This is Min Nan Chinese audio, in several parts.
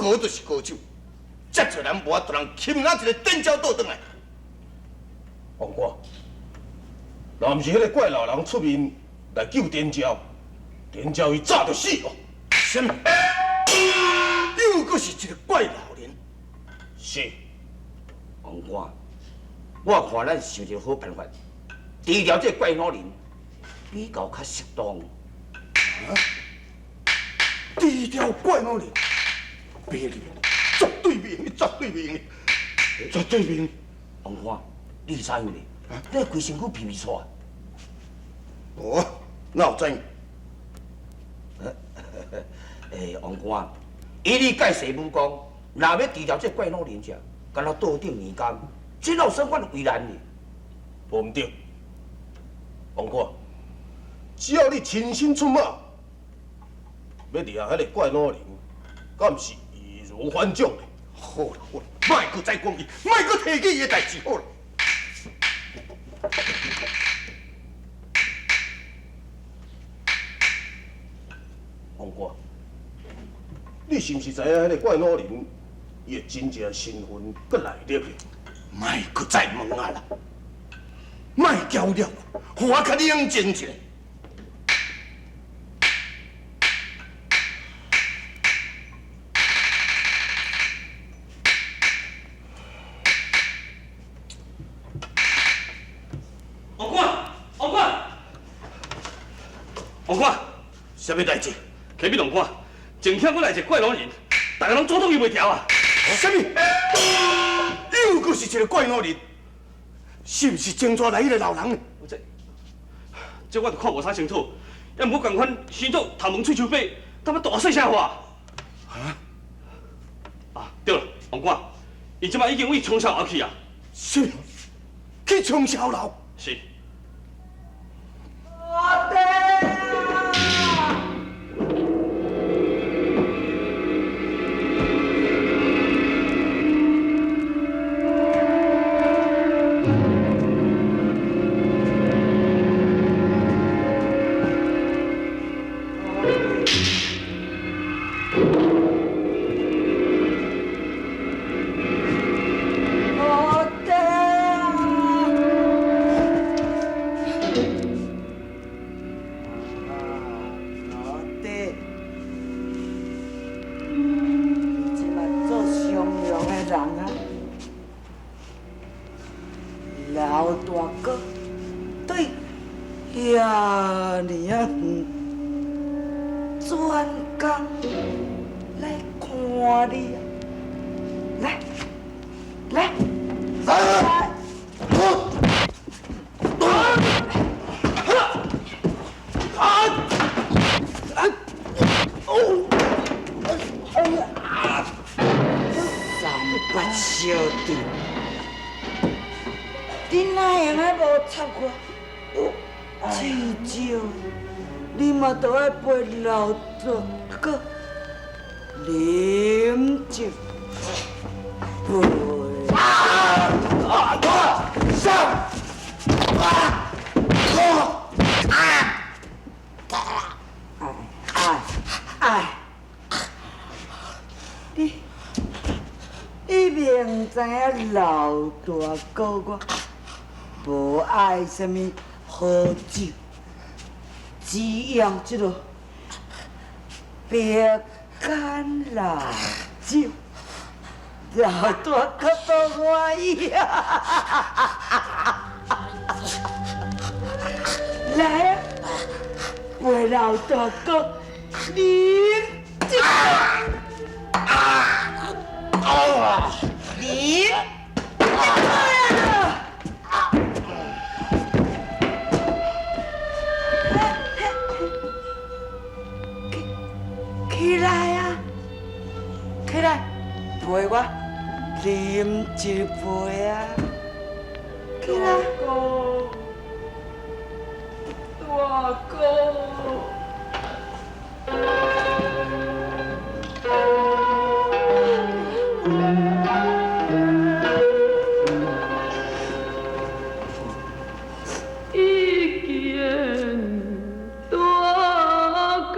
高就是高手，遮濟人無法度人擒拿一个展昭倒轉來。王官，若毋是彼个怪老人出面來救展昭，展昭伊早就死囉。啥物？又閣是一个怪老人？是。王官，我看咱想一个好辦法，治療這个怪老人比較較適當。啊？治療怪老人？別離，絕對袂用，絕對袂用，絕對袂用。王官，你知影咧？你規身軀皮皮剉。無啊，哪有知影？欸，王官，以你蓋世武功，若欲治療這怪老人者，敢若倒轉年間，這哪有啥款為難呢？無毋對，王官，只要你親身出馬，欲掠彼个怪老人，敢毋是易如反掌呢？好啦好啦，莫閣再講伊，莫閣提起伊的代誌好啦。王官，你是毋是知影彼个怪老人伊的真正身份佮來歷呢？莫閣再問啊啦，莫攪了，予我較冷靜一下。王官，王官，王官，啥物代誌？啟稟王官，前天閣來一個怪老人，大家攏阻擋伊袂牢啊！啥物？又閣是一个怪老人？是毋是前逝來彼个老人？這，這我就看無啥清楚，猶毋過仝款生做頭毛喙鬚白，淡仔大細聲話。啊？啊，對了，王官，伊這擺已經往長痟樓去啊。啥物？去長痟樓？是。阿爹啊！阿爹啊！老爹，你這馬做善良的人啊，老大哥對遐爾仔遠，專工來看你啊！來，來，來！三八小弟，你哪會用得無插我？至少你嘛著愛陪老大哥啉一杯。上！啊！哎哎，你你明知影老大哥我無愛啥物好酒，只要這个白干辣酒，老大哥都歡喜啊！來啊，陪老大哥啉一杯。啉一杯啊！起來啊！起來，陪我啉一杯啊！起來。大哥，一見大哥。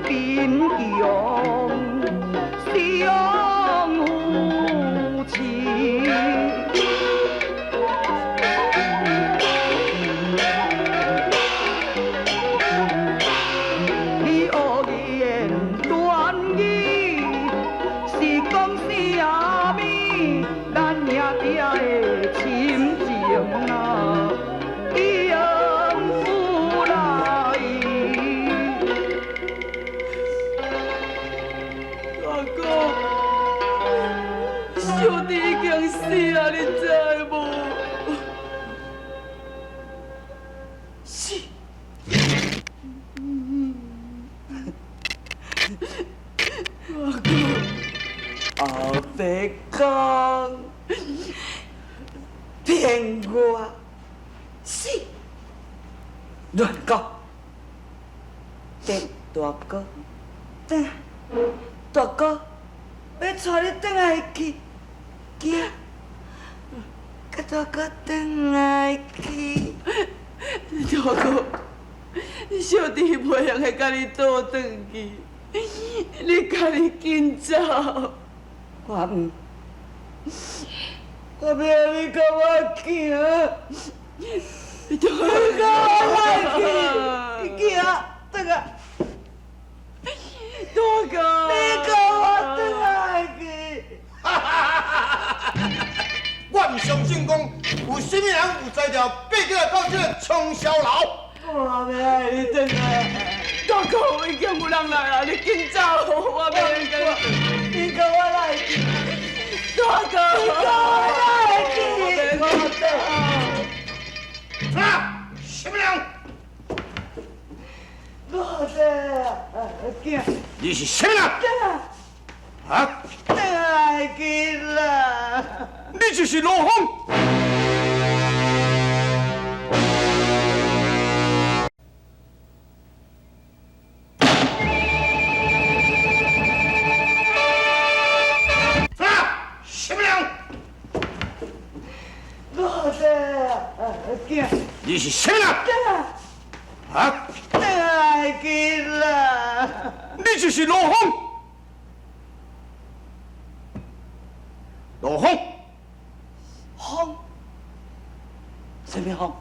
貧窮，相扶持。你惡言斷語是講啥物？咱兄弟的親情啊，永不來。大哥，小弟已經死啊，你知無？死！大哥，后爸講騙我，死！亂講！等大哥，轉來，大哥，欲帶你轉來去，行，佮大哥轉來去。大哥，小弟袂用得共你倒轉去，你家己緊走。我毋，我欲你共我行，你你共我來去，你行，轉來，大哥，你共我轉來去。我毋相信講有啥物人有才調爬起來到這個沖霄樓。我欲愛你轉來，大哥，已經有人來啊！你緊走，我袂用共你。你共我來去，大哥，你共我來去，我轉。啊！啥物人？我的行，你是啥物人？轉來，啊！轉來去啦！你就是羅峰。啊！啥物人？我的行，你是啥物人？轉來，啊！轉來去啦！你就是羅峰。羅峰，風，啥物風？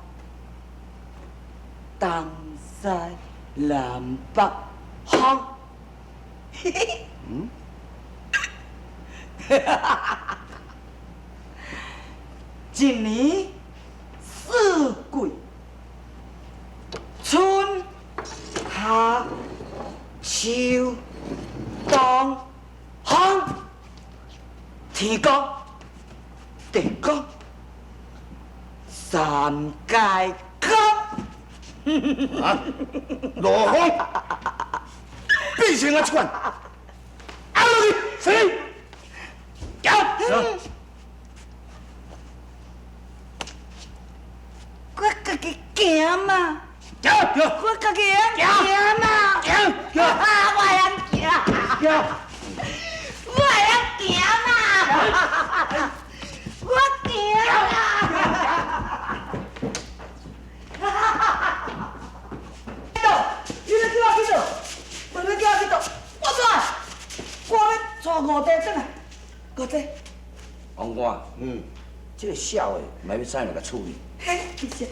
東西南北風。嘿嘿。嗯。一年四季，春夏秋冬風，天公地公，三界公。啊！羅峰，變成啊這款，按落去，死！行。我家己行嘛，行。我家己會行嘛，行。啊，我會曉行，我會曉行嘛，我行啦。去倒？你咧叫我去倒？问你叫我去倒？我出来，我欲带五弟转来，五弟，王官，這個痟的，嘛欲怎樣來處理？嘿，你是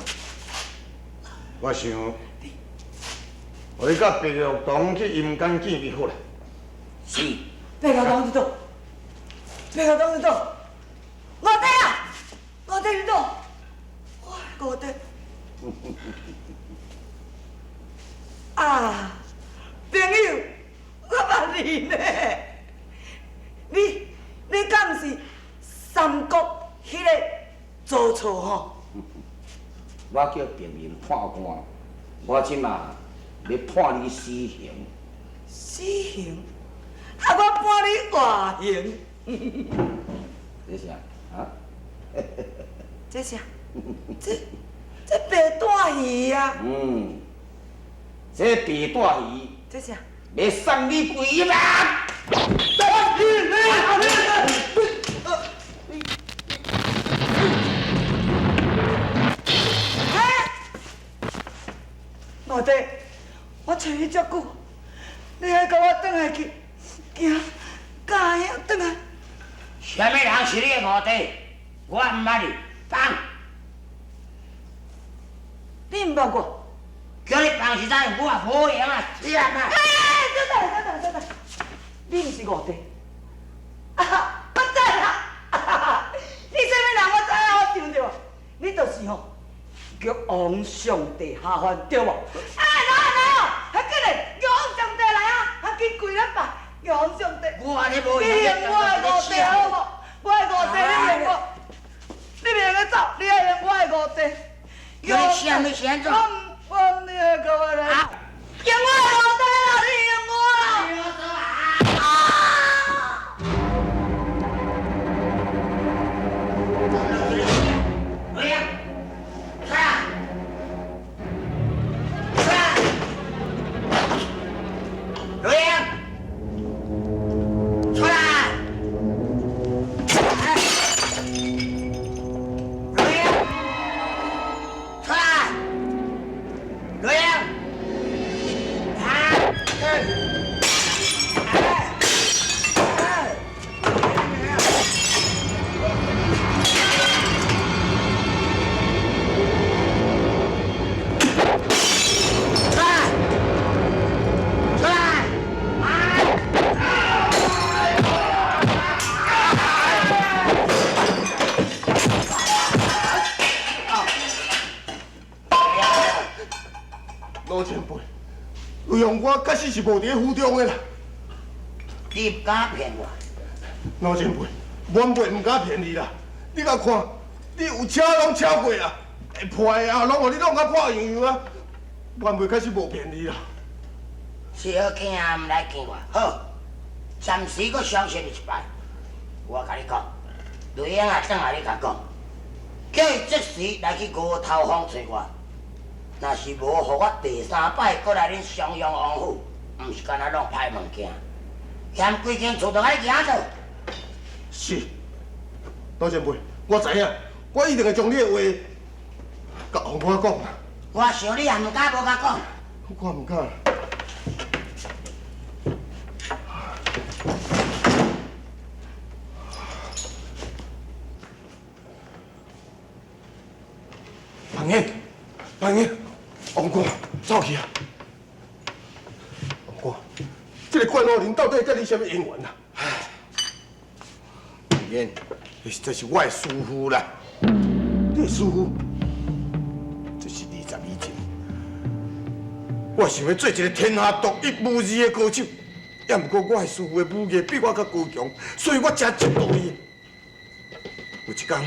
我想，予你佮白玉堂去陰間見面好啦。是。白玉堂佇佗？白玉堂佇佗？五弟啊，五弟佇佗？我五弟。啊，朋友，我捌你呢。你敢毋是三國彼個曹操吼？我叫平民判官，我這馬欲判你死刑。死刑？啊，我判你活刑。這啥？啊？這啥？這白帶魚啊！嗯，這白帶魚。這啥？欲送你歸陰啊！老弟，我揣你遮久，你去，行，佮兄转来。啥物人是你的五弟？我毋捌你，放！你毋捌我？叫你放是知，我也無閒啊，死啊！哎，等等等等等等，你毋是五弟？啊，我知啦！你啥物人？我知影，我想著，你就是吼玉皇上帝下凡對無？哎，來來哦，較緊嘞，玉皇上帝來啊，較緊跪咱拜玉皇上帝。我安呢無你用我的五弟好無？我的五弟你用無？你袂用得走，你愛用我的五弟。叫你啥物是按怎？我我你愛甲我來，用我的五弟啦，你用我啦。啊！罗英，出来！罗英，出来！罗英，啊！出来！出来！老前輩，雷王我確實是無佇咧府中的啦。你毋敢騙我？老前輩，晚輩毋敢騙你啦。你共看，你有車攏車過啦，會破的啊，攏予你弄甲破樣樣啊。晚輩確實無騙你啦。小囝毋來見我，好，暫時閣相信你一擺。我共你講，雷英啊，轉來你共講，叫伊即時來去牛頭峰揣我。若是無予我第三擺閣來恁襄陽王府，毋是干焦弄歹物件，嫌規間厝都愛行做。是，老前輩，我知影，我一定會將你的話共王官講。我想你也毋敢無共講。我毋敢。彭英，彭英，王官走去啊！王官，這個怪老人到底佮你啥物姻緣啊？彭英，這是我的師父啦。你的師父？這是20以前，我想欲做一個天下獨一無二的高手，也毋過我的師父的武藝比我較高強，所以我才嫉妒伊。有一天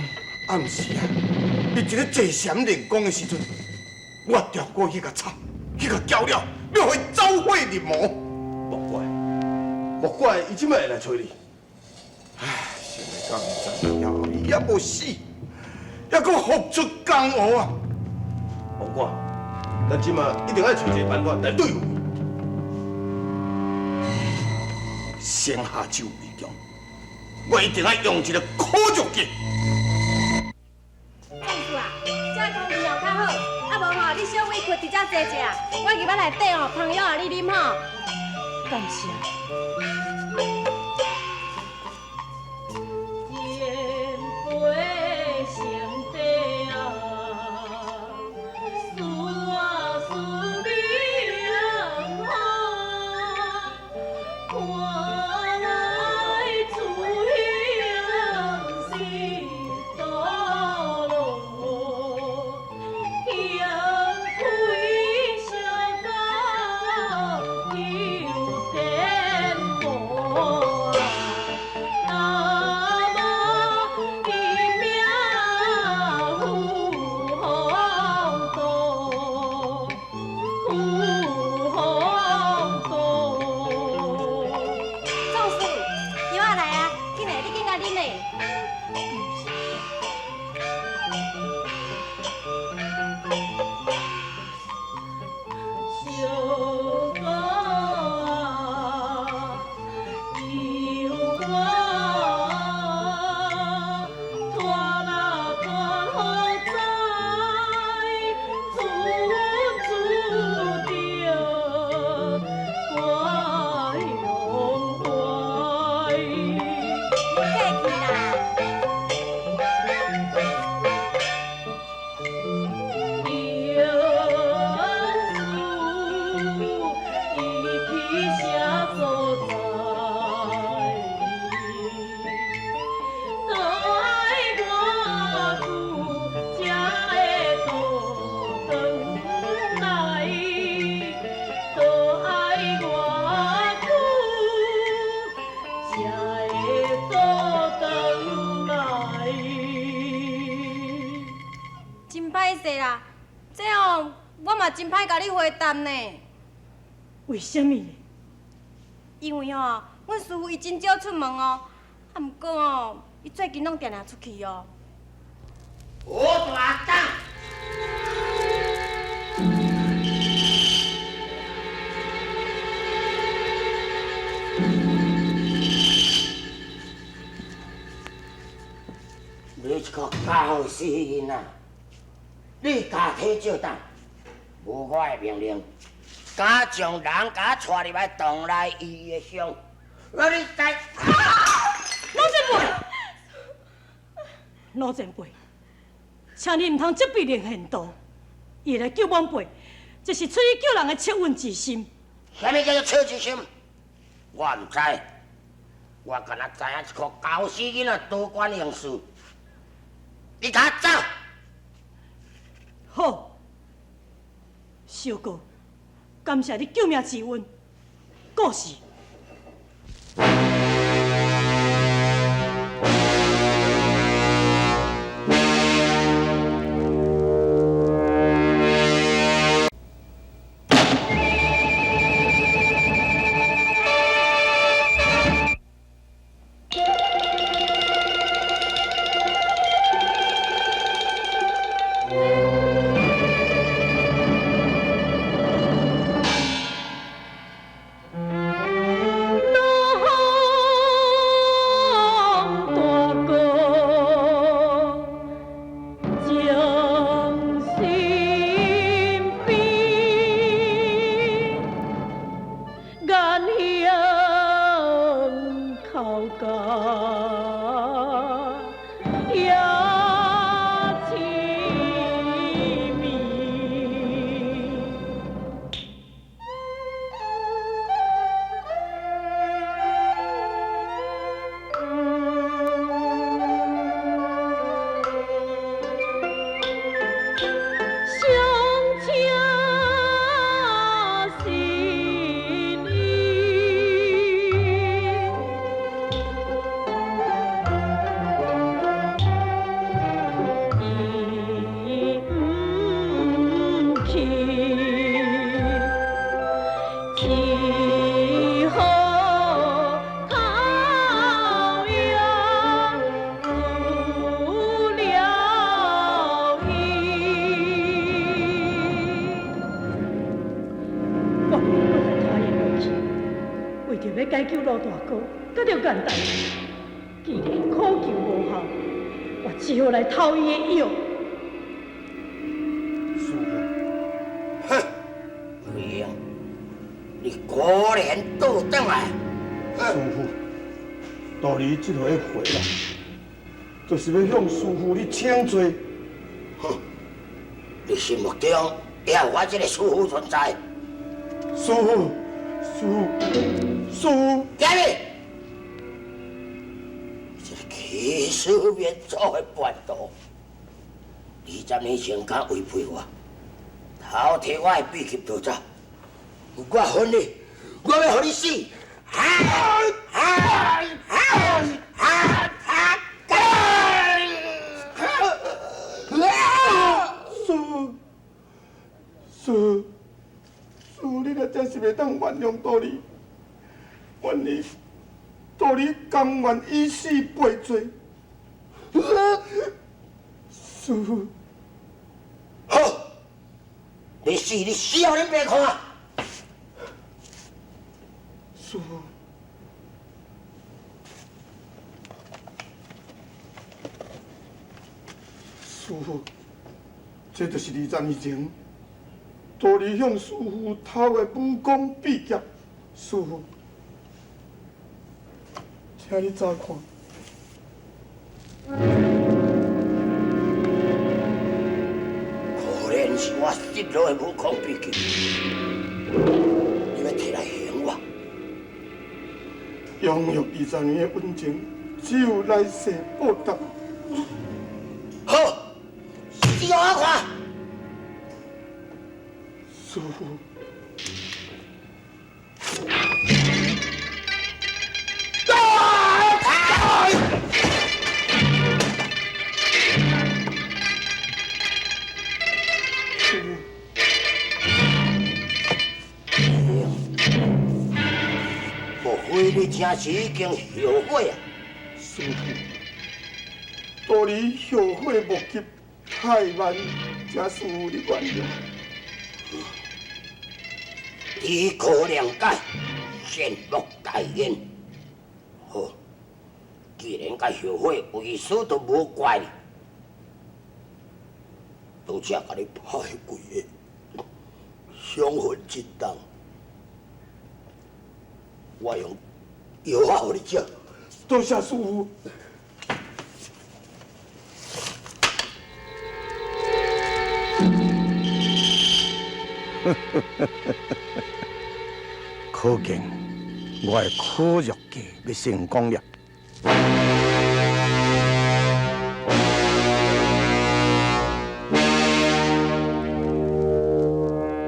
暗時啊，伊佇咧坐禪練功的時陣，我調過去共插，去共攪了，欲予伊走火入魔。莫怪，莫怪，伊這擺會來揣你。唉，想欲到20年後，伊猶無死，猶閣復出江湖啊！王官，咱這擺一定愛揣一個辦法來對付伊。先下手為強，我一定愛用一個苦肉計。幹事啊，這空氣哦較好，啊無吼，你小委屈佇遮坐者，我入來內底哦，芳藥予你啉吼。感謝。嘛真歹共你回答呢。為啥物呢？因為吼，阮師傅伊真少出門哦，啊，毋過哦，伊最近攏定定出去哦。吳大總。你這個狗屎囡仔！你家體照膽，無我的命令，敢將人共帶入來洞內醫的傷，我你知？老前輩，老前輩，請你毋通責備連賢道，伊來救晚輩，這是出於救人的惻隱之心。啥物叫做惻之心？我毋知，我敢若知影一個狗屎囡仔多管閒事。你共我走！好，小哥，感謝你救命之恩，過是。解救老大哥，佮著简单。既然苦求無效，我只好來偷伊的藥。師傅，哼，雷英，你果然倒轉來。師傅，徒兒這回回來，就是欲向師傅你請罪。哼，你心目中也有我這个師傅存在？師傅，師傅。師傅，今日，這個欺師免祖的叛徒，20年前敢違背我，偷提我的秘笈逃走，我恨你，我欲予你死！啊啊啊啊啊！师傅，师傅，师傅，你若真是袂当原谅徒儿。愿意，徒儿甘愿以死赔罪。师父，好，你死你死予恁爸看。师父，师父，这就是20年前，徒儿向师父偷的武功秘笈，师父。请你查看。可怜是我失落的武功秘笈，你欲提来还我？拥有20年的恩情，只有來世報答。好，死予我看。師父。你真是已经后悔啊？师父，徒儿后悔莫及，太慢，请师父你原谅。你可谅解，善莫大焉。好，既然佮后悔，为师都无怪你。多谢共你拍几个，伤魂真重。我用药仔予你食。多谢师父。可见我的苦药计欲成功了。